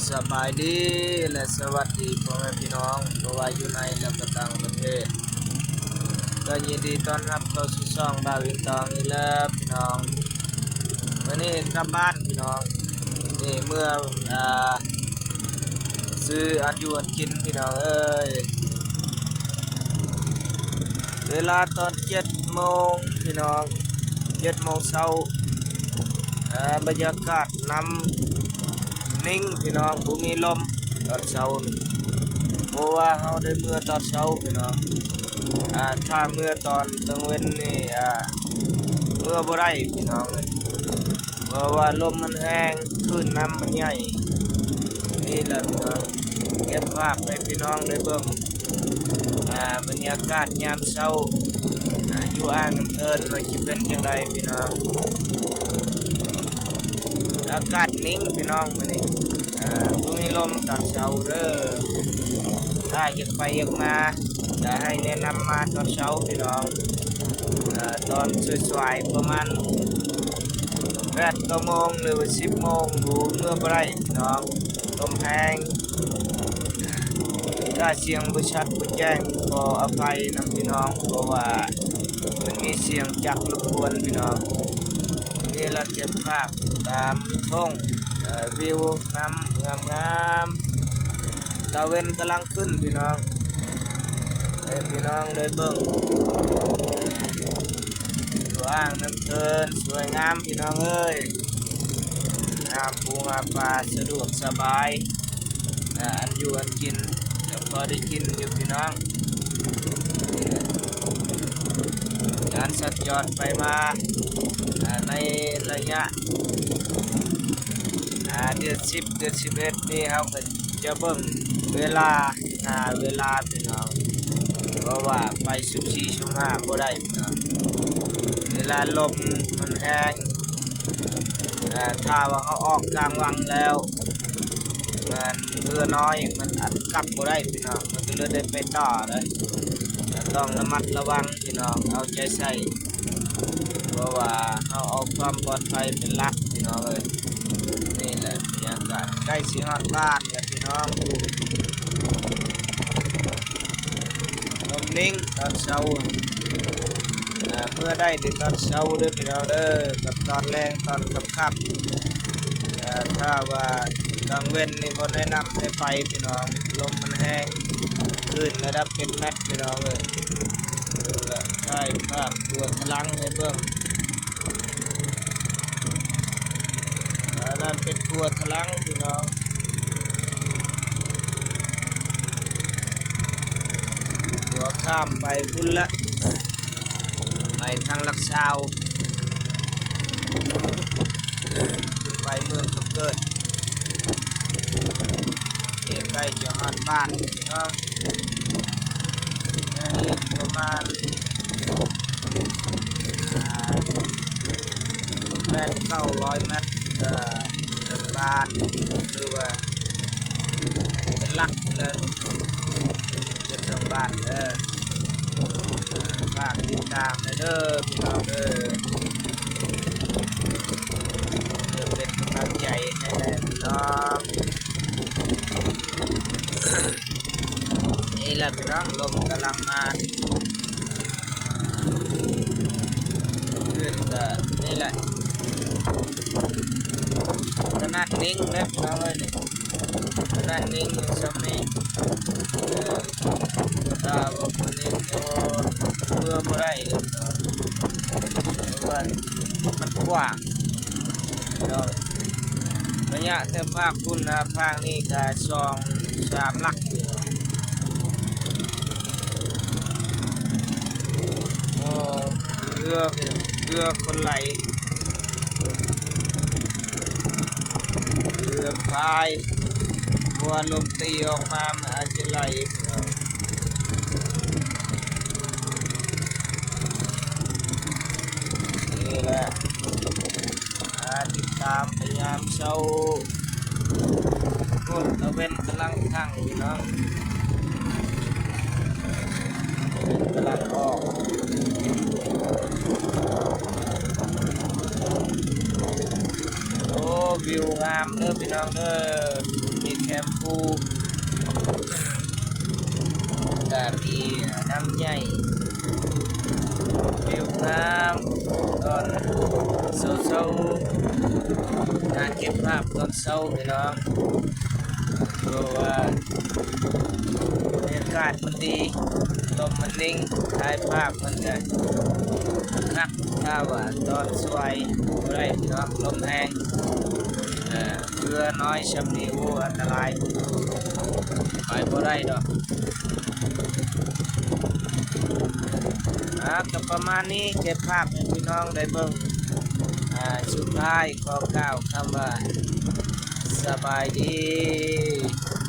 ສະບາຍດີ ແລະ ສະຫວັດດີພໍ່ແມ່ພີ່ນ້ອງ ບໍ່ວ່າຢູ່ໃນ ແລະ ກໍຕ່າງປະເທດ ກໍຍິນດີຕ້ອນຮັບເຂົ້າສູ່ຊ່ອງບ່າວອິນຕອງອີກແລ້ວພີ່ນ້ອງ. ມື້ນີ້ກັບບ້ານພີ່ນ້ອງ ນີ້ເມືອ ອ່າ ຊື້ອັນຢູ່ອັນກິນພີ່ນ້ອງເອີຍ. ເວລາຕອນເຈັດໂມງພີ່ນ້ອງ ເຈັດໂມງເຊົ້າ ເອີ ບັນຍາກາດນ້ຳນິ່ງພີ່ນ້ອງ ບໍ່ມີລົມຕອນເຊົ້ານີ້ ເພາະວ່າເຮົາໄດ້ເມືອຕອນເຊົ້າພີ່ນ້ອງ. ອ່າ ຖ້າເມືອຕອນກາງເວັນນີ້ ອ່າ ເມືອບໍ່ໄດ້ພີ່ນ້ອງເອີຍ ເພາະວ່າລົມມັນແຮງ ຄື້ນນ້ຳມັນໃຫຍ່. ນີ້ແຫຼະພີ່ນ້ອງ ເກັບພາບໃຫ້ພີ່ນ້ອງໄດ້ເບິ່ງ ອ່າ ບັນຍາກາດຍາມເຊົ້າ ອ່າ ຢູ່ອ່າງນ້ຳເທີນວ່າຊິເປັນຈັ່ງໃດພີ່ນ້ອງ. ອາກາດນິ່ງພີ່ນ້ອງມື້ນີ້ ອ່າ ບໍ່ມີລົມຕອນເຊົ້າເດີ. ຖ້າຢາກໄປຢາກມາ ຈະໃຫ້ແນະນຳມາຕອນເຊົ້າພີ່ນ້ອງ ເອີ ຕອນສວາຍໆ ປະມານແປດ ເກົ້າໂມງ ຫຼືວ່າສິບໂມງ ບໍ່ ເມືອບໍ່ໄດ້ພີ່ນ້ອງ ລົມແຮງ. ຖ້າສຽງບໍ່ຊັດບໍ່ແຈ້ງ ຂໍອະໄພນຳພີ່ນ້ອງ ເພາະວ່າມັນມີສຽງຈັກລົບກວນພີ່ນ້ອງ. ນີ້ລະເກັບພາບຕາມທົ່ງ ເອີ ວິວນ້ຳງາມໆ ຕາເວັນກຳລັງຂຶ້ນພີ່ນ້ອງ ໃຫ້ພີ່ນ້ອງໄດ້ເບິ່ງ ຢູ່ອ່າງນ້ຳເທີນສວຍງາມພີ່ນ້ອງເອີຍ. ຫາປູຫາປາສະດວກສະບາຍ ອ່າ ອັນຢູ່ອັນກິນກໍພໍໄດ້ກິນຢູ່ພີ່ນ້ອງ. ການສັນຈອນໄປມາ ອ່າ ໃນໄລຍະ ອ່າ ເດືອນສິບ ເດືອນສິບເອັດນີ້ ເຮົາກໍຈະເບິ່ງເວລາ ຫາເວລາພີ່ນ້ອງ ເພາະວ່າໄປສຸກສີສຸກຫາບໍ່ໄດ້ພີ່ນ້ອງ ເວລາລົມມັນແຮງ. ເອີ ຖ້າວ່າເຮົາອອກກາງວັງແລ້ວ ມັນເຮືອນ້ອຍມັນອັດກັບບໍ່ໄດ້ພີ່ນ້ອງ ມັນກໍເລີຍໄດ້ໄປຕໍ່ເລີຍ. ກໍຕ້ອງລະມັດລະວັງພີ່ນ້ອງ ເອົາໃຈໃສ່ ເພາະວ່າເຮົາເອົາຄວາມປອດໄພເປັນຫຼັກພີ່ນ້ອງເອີຍ. ນີ້ແຫຼະບັນຍາກາດ ໃກ້ຊິຮອດບ້ານແລ້ວພີ່ນ້ອງ. ລົມນິ່ງຕອນເຊົ້າ ອ່າ ເມືອໄດ້ແຕ່ຕອນເຊົ້າເດີພີ່ນ້ອງເດີ ກັບຕອນແລງຕອນຄ່ຳໆ. ເອີ ຖ້າວ່າກາງເວັນນີ້ບໍ່ແນະນຳໃຫ້ໄປພີ່ນ້ອງ ລົມມັນແຮງ ຄື້ນລະດັບເຈັດແມັດພີ່ນ້ອງເອີຍ. ແລ້ວກໍຖ່າຍພາບຕົວຖະລັງໃຫ້ເບິ່ງ. ອັນນັ້ນເປັນຕົວຖະລັງພີ່ນ້ອງ ຕົວຂ້າມໄປພຸ້ນລະ ໄປທາງຫຼັກຊາວ ໄປເມືອງຄຳເກີດ ໃກ້ຈະຮອດບ້ານພີ່ນ້ອງ. ຍັງອີກປະມານ ອ່າ ແປດເກົ້າຮ້ອຍແມັດ ກໍເຖິງບ້ານ ຫຼືວ່າເປັນຫຼັກເລີຍ ຈະເຖິງບ້ານເດີ. ຝາກຕິດຕາມແດ່ເດີພີ່ນ້ອງເດີ ເພື່ອເປັນກຳລັງໃຈໃຫ້ແດ່ພີ່ນ້ອງ. ນີ້ແຫຼະພີ່ນ້ອງ ລົມກຳລັງມາ ຂຶ້ນກໍນີ້ແຫຼະ ຂະໜາດນິ່ງເລີຍພີ່ນ້ອງເອີຍ ນີ້ຂະໜາດນິ່ງຍັງສ່ຳນີ້. ເອີ ຖ້າວ່າບໍ່ນິ່ງນີ້ ໂອ້ ເມືອບໍ່ໄດ້ເລີຍ ເພາະວ່າມັນກວ້າງ. ເນາະ ໄລຍະແຕ່ພາກພຸ້ນຫາພາກນີ້ກະສອງສາມຫຼັກຢູ່. ໂອ້ ເຮືອ ເຮືອຄົນໄຫຼ ເຮືອພາຍ ເພາະວ່າລົມຕີອອກມາ ມັນອາດຈະໄຫຼ. ນີ້ແຫຼະ ມາຕິດຕາມໄປຍາມເຊົ້າ ພຸ້ນຕາເວັນກຳລັງທັ່ງຢູ່ເນາະ ຕາເວັນກຳລັງອອກ. ໂອ້ ວິວງາມເດີພີ່ນ້ອງເດີ ມີແຄມພູ ກະມີນ້ຳໃຫຍ່ ວິວງາມຕອນເຊົ້າໆ ການເກັບພາບຕອນເຊົ້າພີ່ນ້ອງ ເພາະວ່າບັນຍາກາດມັນດີ ລົມມັນນິ່ງ ຖ່າຍພາບມັນກະຄັກ ຖ້າວ່າຕອນສວາຍບໍ່ໄດ້ພີ່ນ້ອງ ລົມແຮງ ເຮືອນ້ອຍຊ່ຳນີ້ ໂອ້ ອັນຕະລາຍ ໄປບໍ່ໄດ້ດອກ. ອ່າ ກໍປະມານນີ້ ເກັບພາບໃຫ້ພີ່ນ້ອງໄດ້ເບິ່ງ ອ່າ ສຸດທ້າຍຂໍກ່າວຄຳວ່າ ສະບາຍດີ.